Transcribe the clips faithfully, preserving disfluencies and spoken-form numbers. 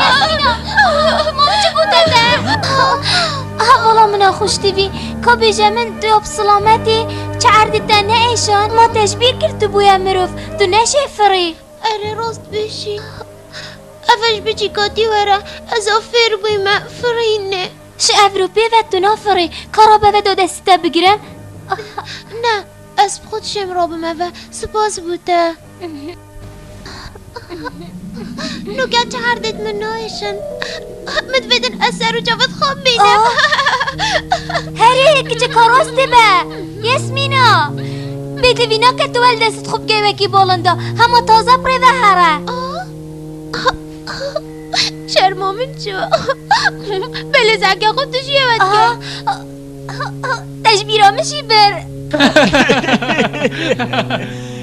Yasmîna! Ma min çi bû te de? Hevala min a xweştîvî, ka bêje min tu ya bi silametî, çi erdî te neêşand, ma te ji bîr kir tu bûye mirov, tu neşê firî. Erê, rast bêjî. Ev ji biçîkatî were, ez a fêr bûyme firînê. Şi ev ro pê ve tu nafirî, ka rabe ve da destî te bigirim. Ne, ez bi xwe dişêm rabim eve, spas bû te. Nuke çi herdêt min nayêşin. Min divêtin ez ser û çavêt xwe bînim. Ah! Herê, kiçika rastê be. Yasmîna. Bêtivî nake tu el destît xwe bike wekî balinda. Hema taze bi rê ve here. Ah! Şerma min çi? Belê zehke xwe tu jî ewe dike. Aha. Te ji bîra min jî bir.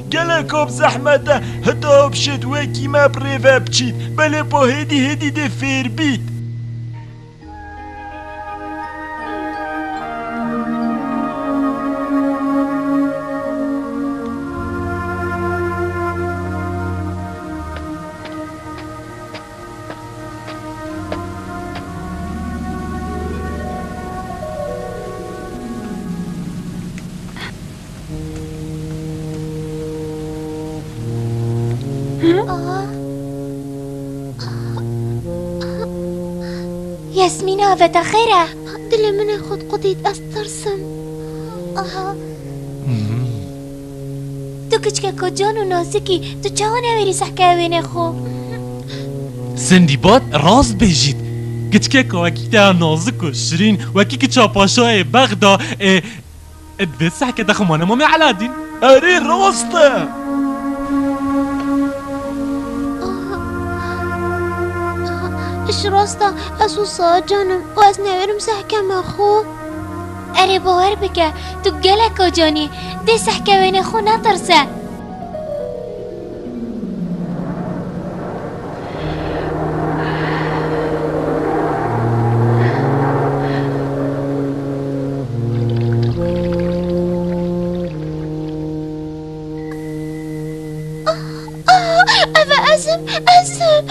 Gelek ab zehmet e, heta ew bişêt wekî me bi rê ve biçît. Belê pa hêdî hêdî dê fêr bît. Yasmîna, ve te xêr e? Dilê min ê xwe diqutît, ez tirsim. Aha. Hmm. Tu kiçkeka can û nazik î, tu çawa newêrî sehkewê wênê xwe? Sindîbad, rast bêjît. Kiçkeka wekî te ya nazik û şirîn, wekî kiça paşayê Bexda, ê, ê, divê sehke de xwe mane mamê Eladîn. Erê, rast e. Ji rast e, ez wisa can im û ez newêrim sehkeme xwe. Erê, bawer bike, tu gelek acan î, dê sehkewênê xwe netirse. Ah, ah, ev ez im, ez im.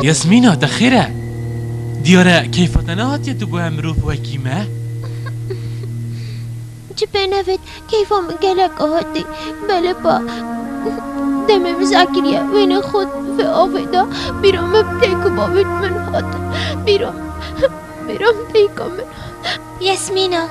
Yasmîna, te xêr e? Diyar e, keyfa te nehatiye tu bûye mirov wekî me? Çi pê nevêt, keyfa min gelek hatî. Belê pa, demê min seh kiriye, wênê xwe vê avê de, bîra min dayik û bavêt min hat. Bîra, bîra min dayika min hat. Yasmîna,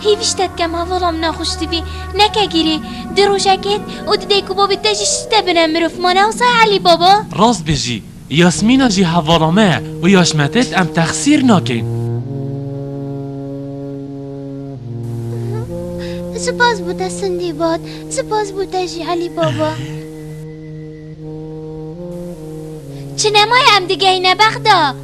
hêvî ji te dikem, hevala min naxweş dibî, neke girî, di rojekê û di dayik û bavê te jî şite bine mirov, ma ne wisa ye Elî Baba? Rast bêjî, Yasmîna jî hevala me ye û ya ji me têt em texsîr nakin. Spas bo te Sindîbad, spas bo te jî Elî Baba. Çi nemaye, em digehîne Bexda.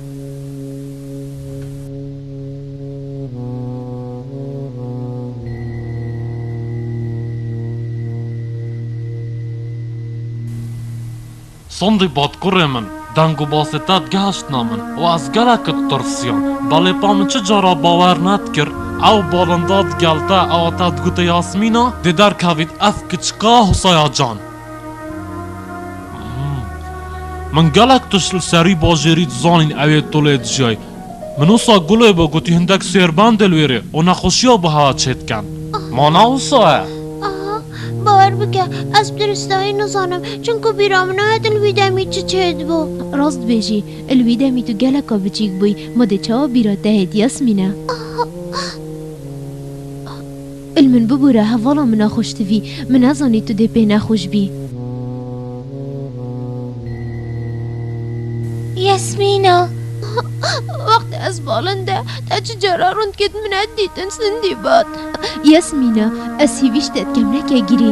Sindîbad kurê min, deng û basê te digihiştine min û ez gelek ditirsiyam. Belê pa min çi cara bawer nedikir, ew balinda digel te, ewa te digotê Yasmîna, dê derkevît ev kiçika Husaya can. Hmm. Min gelek tişt li serî bajêrî dizanîn ew ê tu lê dijiyay. Min wisa gulê bo gotî hindek sêrbendê li wêrê û nexweşiya bi hewa çêdikin. Ma ne wisa ye? Aha, bawer bike, ez bi diristayî nizanim, çunku bîra min nehêt li wî demî çi çêdibû. Rast dibêjî, li wî demî tu geleka biçîk bûyî, ma dê çawa bîra te hêt Yasmîne? Aha. Li min bibûre, hevala min naxweş dibî, min nezanî tu dê pê nexweş bî. Yasmîna. Wextê ez balinde, te çi cara rûndkêt min nedîtin Sindîbad. Yasmîna, ez hîvî ji te dikem neke girî.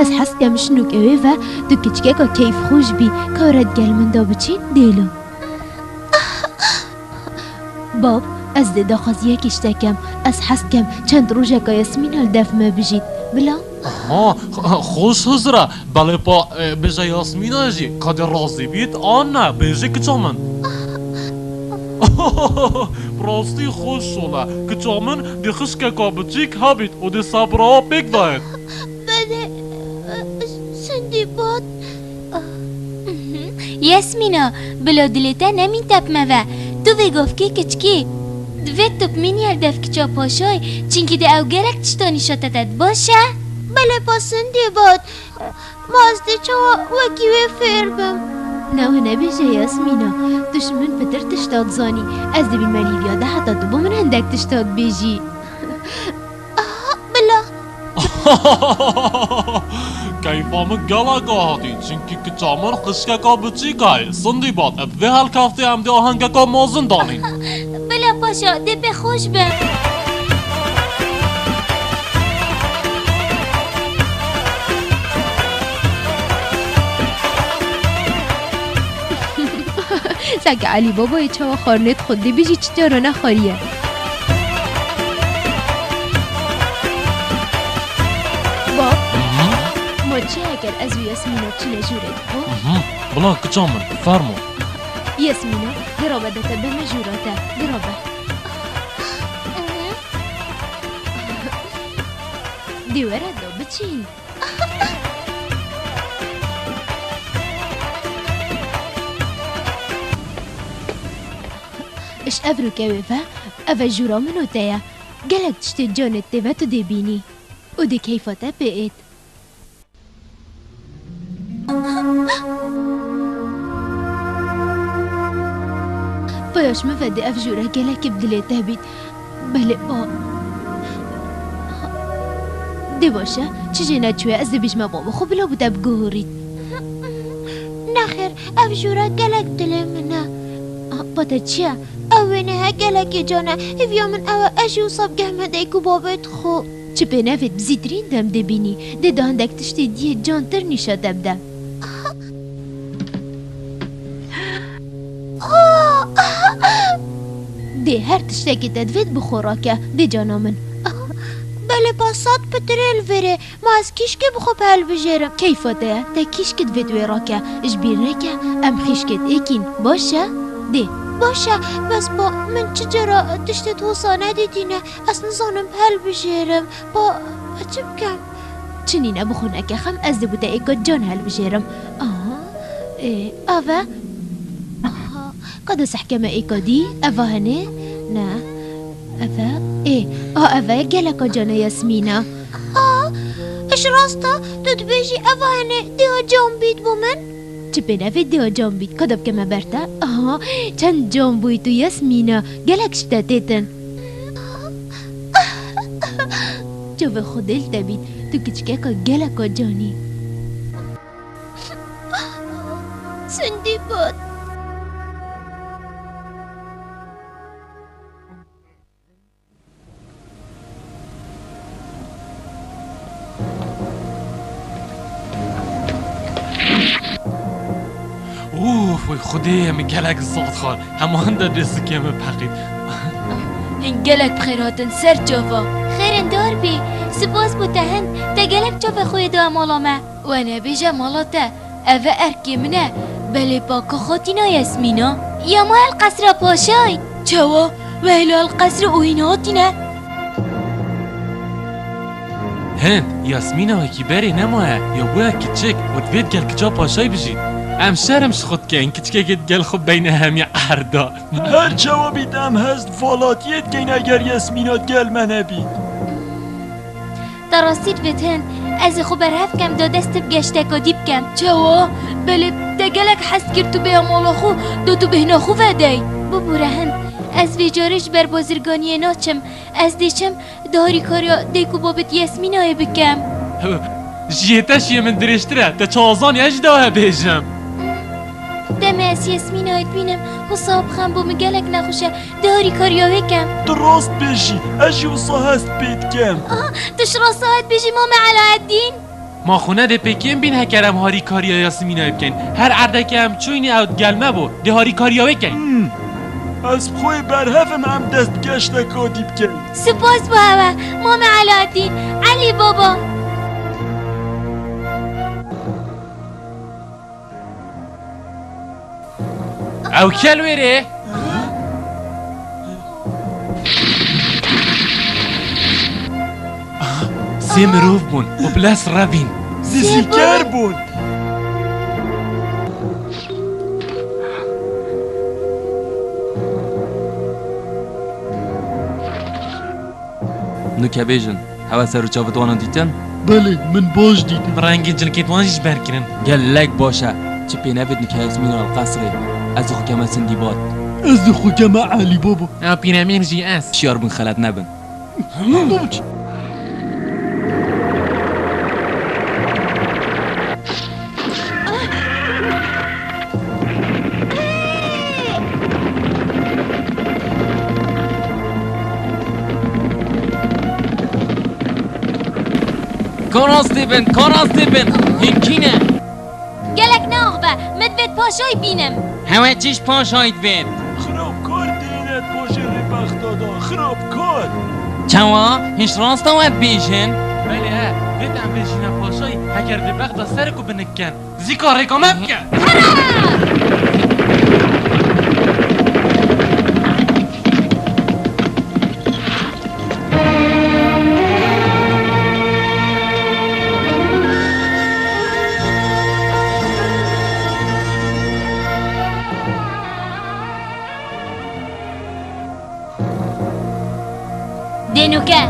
Ez hez dikem ji nûk ewê ve tu kiçkeka keyfxweş bî, kare digel min de biçîn dêlo. Bab, ez dê daxwaziyekê ji te kem. Ez hez dikem çend rojeka Yasmîna li def me bijît. Bila? Ha, x-, xweş hizir e. Belê pa, e, bêje Yasmîna jî, ka dê razî bît, an ne, bêje kiça min. Bi rastî xweş şol e. Kiça min dê xişkeka biçîk hebît û dê sebra pêk dayêt. Belê, e, Sindîbad. Yasmîna, bila dilê te nemîn tepme ve. Tu vê gavkê kiçikî. Divê tu bimînî li def kiça paşayê, çimkî dê ew gelek tişta nîşa te de, baş e? Belê pa Sindîbad. Ma ez dê çawa wekî wê fêr bim? Na wê nebêje Yasmîna. Tu ji min pitir tişta dizanî. Ez dê bînme li hîviya te heta tu bo min hindek tişta dibêjî. Aha, bila. Keyfa min gelek hatî, çimkî kiça min xişkeka biçîk heye. Sindîbad, bi vê helkeftê em dê ahengeka mezin danîn. Bila paşa, dê pê xweş be. Seke Elî Babayê çawa xwarinê dixwe, dê bijî çi cara nexwariye. Bab, ma çi eger ez û Yasmîna biçine jûrê dixwe? Mhm. Bila kiça min, fermo. Yasmîna, dê rabe de te bime jûra te, dê rabe. Dê were da biçîn. Ji ev rûkewê ve, ev e jûra min û te ye. Gelek tiştê canê tê ve tu dê bînî. Û dê keyfa te pê êt. Aya ji min ve dê ev jûre gelekî bi dilê te bît. Belê ba. Dê baş e, çi jê neçûye, ez dê bêjime bavê xwe bila bû te biguhorît. Nexêr, ev jûre gelek dilê min e. Ah, ba te çi ye? Ew wêne he gelekê can e. Hêviya min ew e, ez jî wisa bigehme dayik û babê xwe. Çi pê nevêt bi zîtirîn dem dê bînî. Dê da hindek tiştê diyê cantir nîşa te bide. Dê her tiştekê te divêt bi xwe rake, dê cana min. Belê ba sed pitirê li vêrê, ma ez kîşkê bi xwe bi helbijêrim. Keyfa te ye, te kîşkê divêt wê rake. Ji bîr neke, em xîşkêt êkîn, baş e? Dê. Baş e, bes ba min çi cara tiştê wisa nedîtîne, ez nizanim bi helbijêrim. Ba, ez çi bikim? Çi nîne, bi xwe neke xem, ez dê bo te êka can helbijêrim. Aha, ê, ava. Aha, ka dest hikeme êka dî, eva hene? Ne. Eva, ê, a eva ye geleka cana Yasmîna. A, ji rasta, tu dibêjî eva hene, dêya can bît bo min? Çi pê nevê dêya can bît, ka da bikeme ber te? Aha, çend can bûyî tu Yasmîna, gelek ji te têtin. Çavê Xwedê li te bît, tu kiçikeka geleka can î. Sindî bût. Ûf, wey Xwedê, min gelek zad xwar. Hema hinde dê sikê min peqît. Hûn gelek bi xêr hatin ser çava. Xêr in dar bî. Spas bo te hin. Te gelek çavê xwe yê daye mala me. We nebêje mala te. Ev e erkê min e. Belê pa ka xatîna Yasmîna? Ya ma el qesra paşay. Çawa? Wehla el qesrê û hîn hatîne. Hind, Yasmîna wekî berê nemaye, ya bûye kiçik û divêt gel kiça paşay bijît. Em şerm ji xwe dikeyin, kiçikekê digel xwe beyne hemî erda. Her çawa bît em hest valatiyê dikeyin eger Yasmîna digel me nebît. Te rastî divêt hin, ez ê xwe berhev kem da dest bi geşteka dî bikem. Çawa? Belê te gelek hez kir tu bêya mala xwe, da tu bêhna xwe vedey. Bibûre hin, ez vê carê ji ber bazirganiyê naçim. Ez dê çim di harîkariya dayik û babê Yasmînayê bikem. Jiyê te jiyê min dirêjtir e, te çawa zanî ez jî dawe bêjim. Demê ez Yasmînayê dibînim, wisa bixem bo min gelek nexweş e. Di harîkariya wê kem. Tu rast bêjî, ez jî wisa hest pê dikem. Aha, tu ji rasta hest bêjî, Mame Elaeddîn? Ma xwe nedê pê kêm bîn heker em harîkariya Yasmînayê bikeyn. Her erdekê em çûyînê ew digel me bo. Dê harîkariya wê keyn. Hmm. Ez bi xwe berhev im em dest bi geşteka dî bikeyn. Spas bo hewe, Mame Elaeddîn, Elî Baba. Ew kel wêrê? Sê mirov bûn û bi lez revîn. Zîzîker bûn. Nûke bêjin, hewe ser û çavê wan dîtin? Belê, min baş dîtin. Rengê cilkê wan jî ji ber kirin. Gelek baş e. Çi pê nevêt nûke Yasmîna El Qesrê. Ez ê xwe keme Sindîbad. Ez ê xwe keme Elî Baba. Ew pîremîr jî ez. Şiyar bin, xelet nebin. Ka rastê bin, ka rastê bin. Hîn kî ne? Gelek neaxive, min divêt paşayî bînim. Hewe çi ji paşayî divêt? Xirabkar têne paşê rêbexta da, xirabkar. Çawa? Hîn ji rasta we dibêjin? Belê he, divêt em bêjîne paşayî, heger rêbexta serik û binik ken. Zîka rêka me bike. Dê nûke.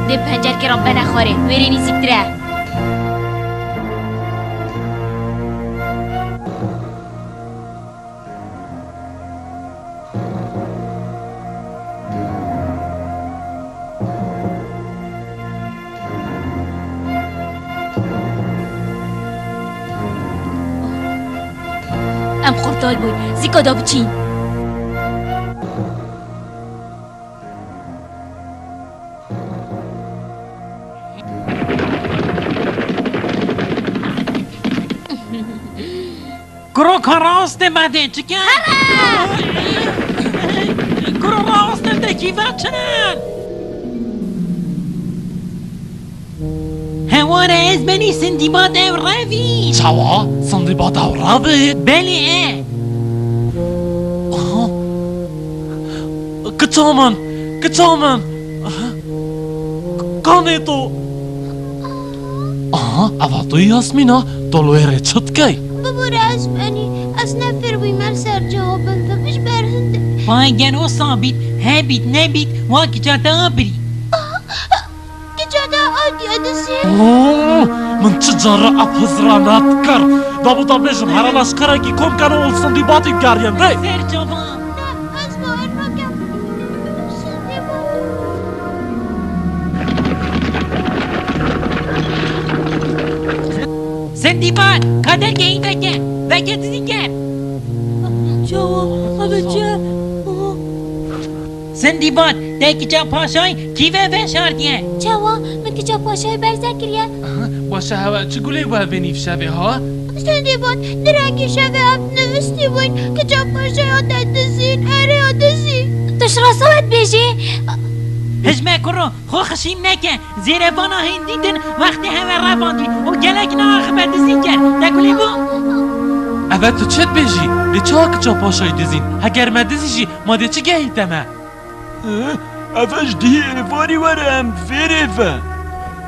Dê pencerkê re bene xwarê, wêrê nîzîktir e. Em qurtal bûn. Zîka da biçîn. Kuro ka rast e, me dê çi ke? Kuro rast e, te kî ve çin e? Heware ez benî Sindîbat ew revî. Çawa? Sindîbat ew revî? Belê e. Aha. Kiça min, kiça min. Aha. Kanê to. Aha, eva tu Yasmîna, to li wê rê çi dikey? Bibûre ez benî, ez ne fêr bûyme li ser cihobin, tu ji ber hin dibî. Pay gero sabît, hebît, nebît, wa kiça te a birî. Kiça te a diye dizî. Oo, min çi cara ev hizra nedikir. Dabû da bêjim, here leşkerekî kom keno û li Sindîbatî bigeriyên rê. Ser çavan. Ne, ez bawer nakim. Sindîbat. Sindîbat, ka derkê î veke, veke dizî ker. Çawa, eve çi? Sindîbat, te kiça paşayî kî ve veşartiye? Çawa, min kiça paşayî berze kiriye. Aha, baş e, hewe çi gulê we vê nîv şevê ha? Sindîbat, direngî şevê ev nivistî bûyn, kiça paşayî hate dizîn, erê ya dizî. Tu ji rasta we dibêjî? Hijme kuro, xwe xişîn neke. Zêrevana hêndî din wextê hewe revandî û gelek neaxibe dizîn ker. Te gulê bû? Eve tu çi dibêjî? Lê çawa kiça paşayî dizîn? Heger me dizî jî, ma dê çi gehîte me? Eve ji dihî êvarî were em vêrê ve.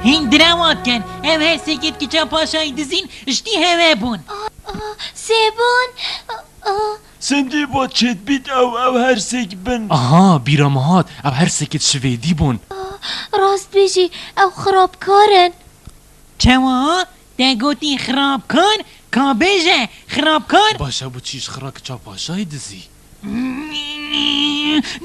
Hîn direwat ken. Ev her sêkêt kiça paşayî dizîn ji tî hewe bûn. Sê bûn. Sindî bo çêdbît ew, ew her sêk bin. Aha, bîra min hat, ew her sêkêt şivêdî bûn. Rast bêjî, ew xirabkar in. Çawa? Te gotî xirabkar? Ka bêje, xirabkar? Baş e, bû çî ji xira kiça paşayî dizî?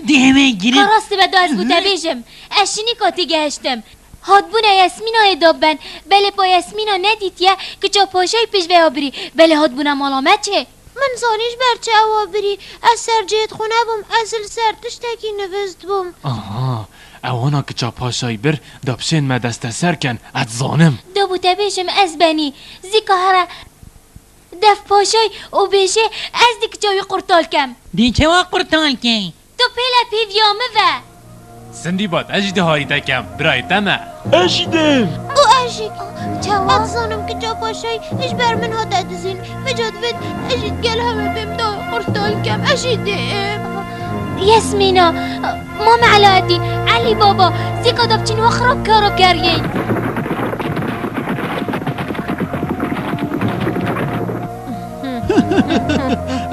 Dê me girin. Ka rastî be da ez bû te bêjim. Ez şinîka têgehiştim. Hatbûne Yasmînayê da ben. Belê pa Yasmîna nedîtiye, kiça paşayî pêş veya birî. Belê hatbûne mala me çê. Min zanî ji ber çi ewa birî. Ez ser cihêt xwe nebûm, ez li ser tiştekî nivist bûm. Aha, ewana kiça paşayî bir, da pişên me desteser ken, ez zanim. Da bû te bêjim ez benî. Zîka here def paşayî û bêjê ez di kiça wî qurtal kem. Dê çawa qurtal key? Tu pêle pêviya min ve. Sindîbat, ez jî dihayî te kem, birayê te me. Ez jî dêm. Û ez jî. Çawa? Ez dizanim kiça paşayî ji ber min hate dizîn. Vêca divêt ez jî digel hewe bêm da qurtal kem. Ez jî dêm. Yasmîna, Mame Elaeddîn, Elî Baba, zîka da biçîn wa xirabkara geriyên.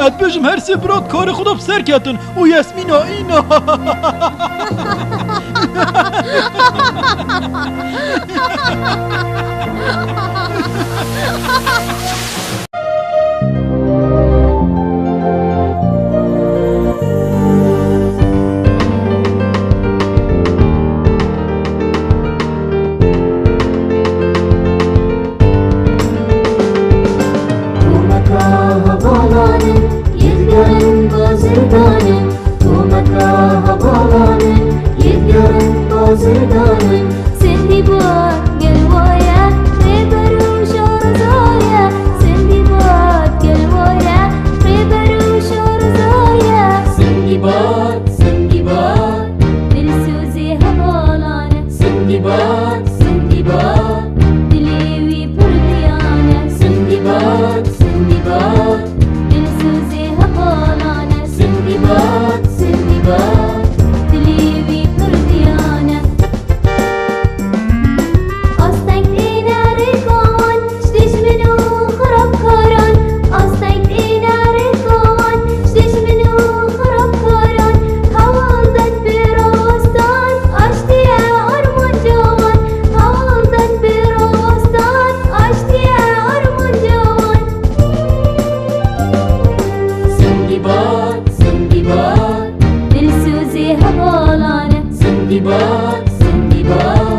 Ez dibêjim her sê bira di karê xwe de bi ser ketin û Yasmîna îna. Komeka hevalan in, yê digerin bazirgan in. Komeka hevalan in, yê digerin bazirgan in. Sindîbat gel wa ye, rêber û şareza ye. Sindîbat gel wa ye, rêber û şareza ye. Sindîbat, Sindîbat, dilsozê hevalan e. Sindîbat, Sindîbat, dilê wî pir diyan e. Sindîbat, Sindîbat, dilsozê hevalan e. Sindîbat, Sindîbat, dilê wî pir diyan e. Asteng têne rêka wan, ji dijmin û xirabkaran. Asteng têne rêka wan, ji dijmin û xirabkaran. Hewl den bi rawestan, aştiye armanca wan. Hewl den bi rawestan, aştiye armanca wan. Sindîbat, Sindîbat, dilsozê hevalan e. Sindîbat, Sindîbat,